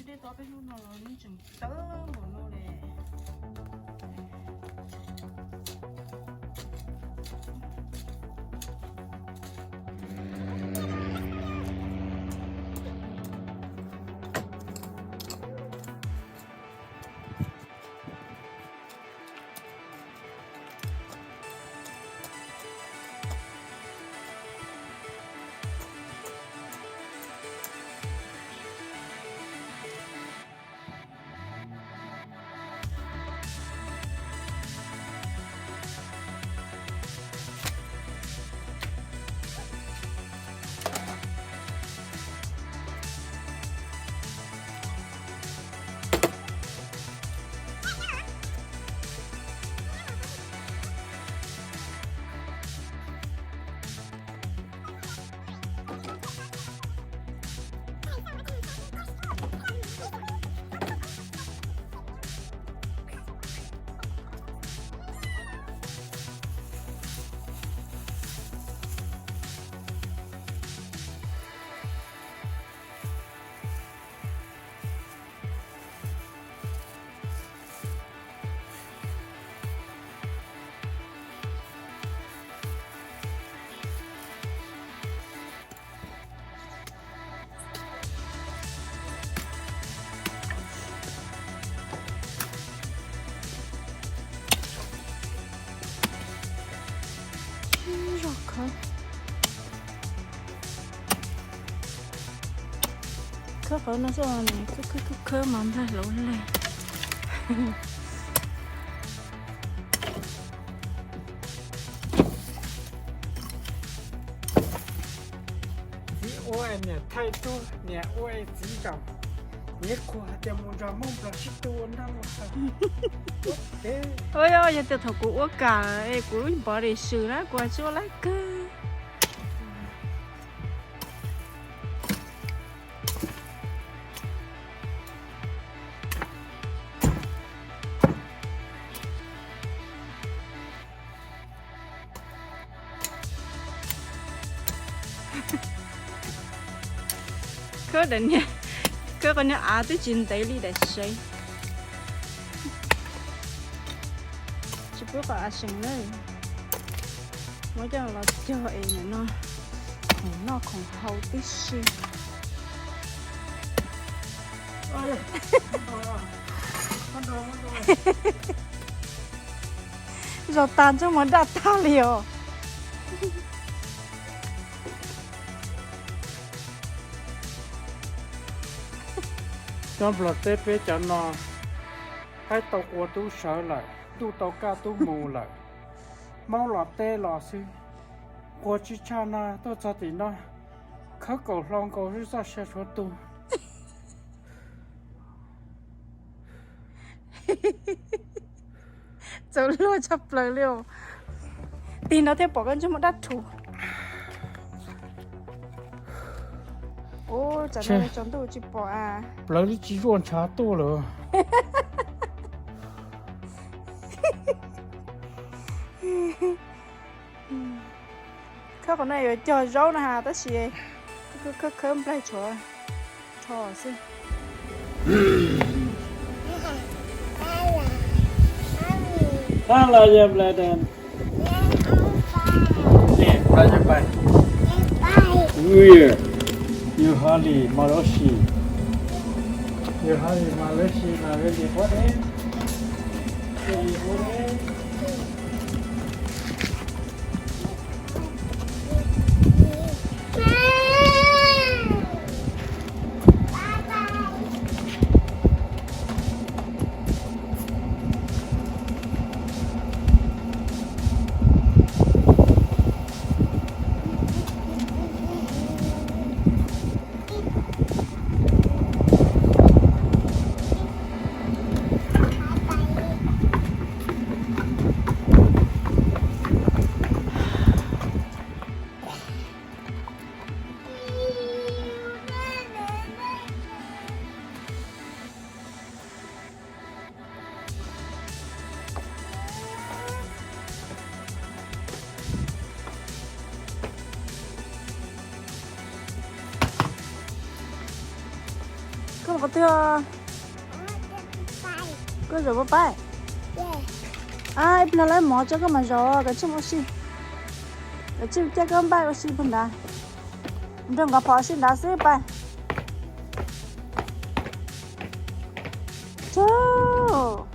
Peb tau peb hnub no los yeej tseem tawv npaum no li. Zog khawb, khawb qhov no xwb, khawb khawb khawb mas nplaig hlauv leg. Txiv ua niam thaij tub, niam ua txiv zaum. Niam qhuas hais tias mus nrog Hmoob Nplog sib tw ua noj ua haus. Ua yog tias thaum kuv ua kam es kuv lub body swm na kuv tsis ua lawv kawg. Khawb daim niag, khawb qhov niag av twb tsis ntev li daim sev. Tsis pub qhov av seem na. Muab coj los cog es nim no khoom noj khoom haus tib si. Zos tas ntsej muag daj tag li os. Cov Nplog teb peb cov no, haib tau qua tub sawv lawm, ntuj tau kaj tub mus lawm, Hmoob los teb los xwb. Qua tsis tshaj na, tuaj txog tim no, khawb kaum hlo nkaus xwb txoj sia tshuav tu. Txaus luag tshaj plaws li os. Tig no thiaj pom koj ntsej muag daj rhuv. Ub, tsam no tsaus ntuj tsis pom a. Plawv li tsis zuaj ntshav tuaj lawm. Khawb qhov no yuav cog zaub na has tab sis khawb khawb nplaig tshuav rho xwb. Hello, young lady. Where? Your hali Malaysia. Your hali Malaysia, na really what is? Really what is? Koj mus qhov twg? Koj zaum pab paib. Ib pliag lawv mov tso koj mam zaum, koj tsij ua si. Koj tsij caij koj npaj ua si puag nrad. Nrog nkawd phom si nrad xwb pab. Tsuj,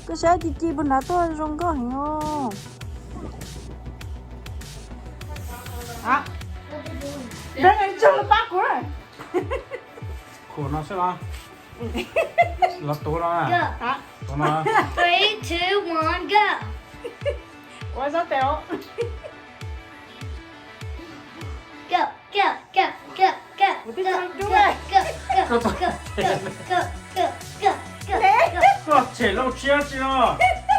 koj saib ci ci puag nrad tuaj zoo nkauj heev os. Nrog nws tsuj pab kuv. Khuam no xwb los? Los tuav no. Tuav no. Three, two, one, go. Ua sab tes. Go, go, go, go, go. Koj tshem lauj tshiab tsi no.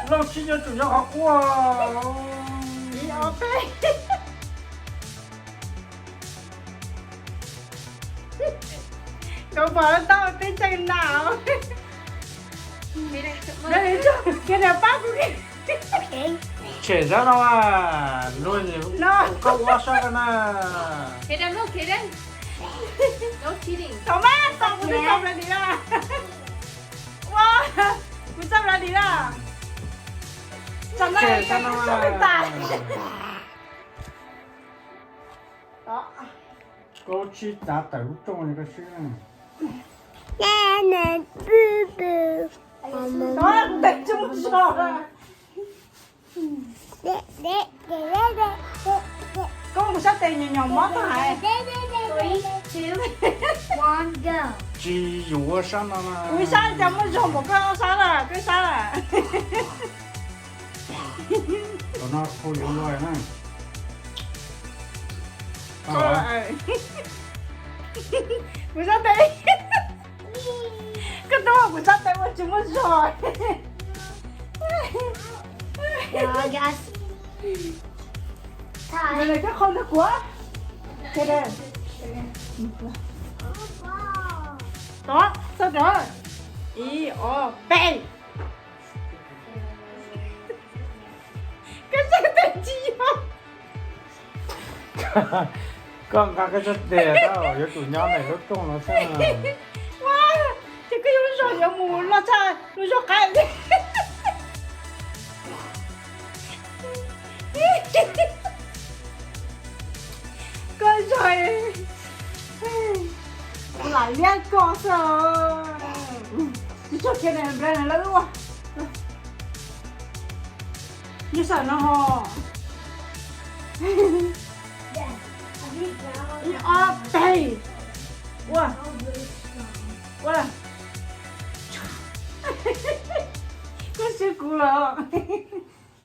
Lauj tshiab nyob tsum nyob qhov quaj. Koj pom tau teb tseem na. Kiag niag pab kuv. Tshem sab no, luag koj ua sab ko na. Thaum mab tau kuv twb txoj plaws dim lawm. Ua, kuv txoj plaws dim lawm. Tshem sab no. Koj tsis txav tawm lub rooj li koj swb. Kuv tes tsis muaj zog. Koj mus sab tes nyuam nyuam mob tag hais. Tsis yuav sab no na. Kuv sab cas muaj zog npaum koj sab lawm, koj sab lawm. Tom no hu yuav luag na. Kuv sab tes, koj twb ua kuv sab tes ua tsis muaj zog. Koj qhau nrog kuv. Tod, txog tod. Ib, ob, peb. Koj sab tes tsis yog. Koj nqa koj sab tes tau, yuav tsum nyob ntawm lub rooj no xwb. Ua, ces koj yuav lub zog yuav mus loj tshaj lub zog qaib. Koj zog, kuv lam liab koj xwb. Tsis tshua khiav npla nws lawv ua. Nyob sab no ho. Ib ob peb. Ua. Ua. Koj swb kuv los.